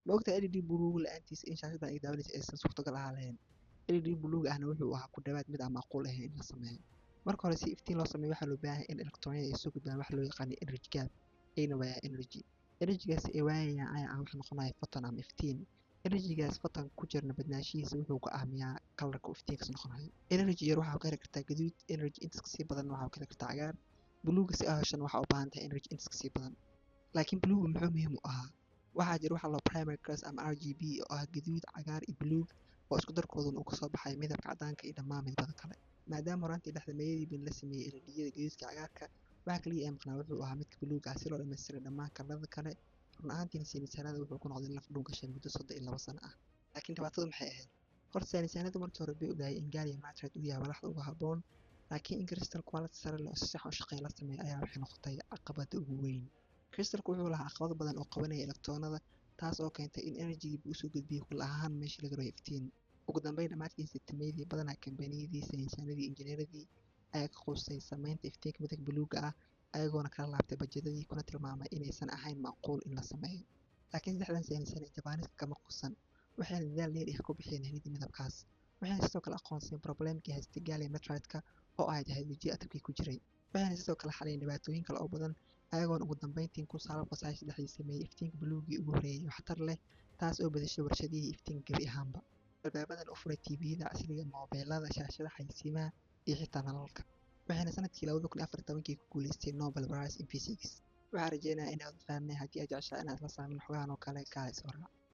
Ma ogtahay LED buluug la'aantiis in shaashadan ay daawanaysa aysan suurtagal ahaan lahayn? LED buluug ahna wuxuu ahaa ku dhawaad mid aan macquul ahayn in la sameeyo. Marka hore, si iftiin loo sameeyo, waxaa loo baahan yahay in elektaroonyada ay soo gudbaan wax loo yaqaano energy gap, ayna waayaan energy. Energygaas ay waayayaan ayaa ah wax noqonaya photon ama iftiin. Energygaas photon ku jirna badnaanshihiisa wuxuu go'aamiyaa colorka uu iftiinkaas noqonayo. Energy yar waxaa ka heli kartaa gaduud, energy intaas kasii badan waxaa ka heli kartaa cagaar. Buluuga si aad heshana waxaa u baahan tahay energy intaas kasii badan. Laakiin buluuga muxuu muhiim u ahaa? Waxaa jira waxa loo primary colors ama RGB, oo ah gaduud, cagaar iyo buluug, oo isku darkooduna uu kasoo baxay midabka caddaanka iyo dhammaan midabada kale. Maadaama horaantii 60-meeyadii bin la sameeyey LED-yada gaduudka, cagaarka, waxa kaliya ee maqnaa wuxuu ahaa midka buluuga ah si loo dhammaystiray dhammaan colorada kale. Run ahaantiina saynisyahannada wuxuu ku noqday laf dhuun gashay muddo 32 sano ah. Laakiin dhibaatadu maxay ahayd? Horta saynisyahannadu markii hore bay ogaayeen in gallium nitride uu yahay walaxda ugu habboon, laakiin in crystal quality sare leh oo si sax u shaqeeya la sameeyo ayaa waxay noqotay caqabadda ugu weyn. Crystalku wuxuu lahaa caqabado badan oo qabanaya elektaroonada, taas oo keentay in energy-gii uu soo gudbiyey kul ahaan meeshii laga rabay iftiin. Ugu dambeyn, dhammaadkii 60-meeyadii, badanaa kambaniyadii, saynisyahanadii, injineeradii ayaa ka quustay samaynta iftiinka midabka buluugga ah, ayagoona kala laabtay bajedadii, kuna tilmaamay inaysan ahayn macquul in la sameeyo. Laakiin saddexdan saynisyahan ee Jabaaniska kama quusan, waxayna dadaal dheeri ah ku bixiyeen helidda midabkaas. Waxayna sidoo kale aqoonsadeen problemkii haystay gallium nitride-ka, oo ahayd hydrogen atomkii ku jiray. Waxayna sidoo kale xaliyeen dhibaatooyin kale oo badan, ayagoona ugu dambeyntii 1993 sameeyey iftiinka buluugii ugu horreeyay waxtar leh, taas oo bedeshay warshadihii iftiinka gebi ahaanba, albaabadan u furay TV-yada casriga, moobeelada, shaashadaha xayeysiimaha iyo xitaa nalalka. Waxayna sanadkii 2014-kii ku guuleysteen Nobel Prize in Physics. Waxaan rajeynayaa inaad fahamnay. Haddii aad jeceshahay inaad la saamin xogahan oo kale, kaala soo raac.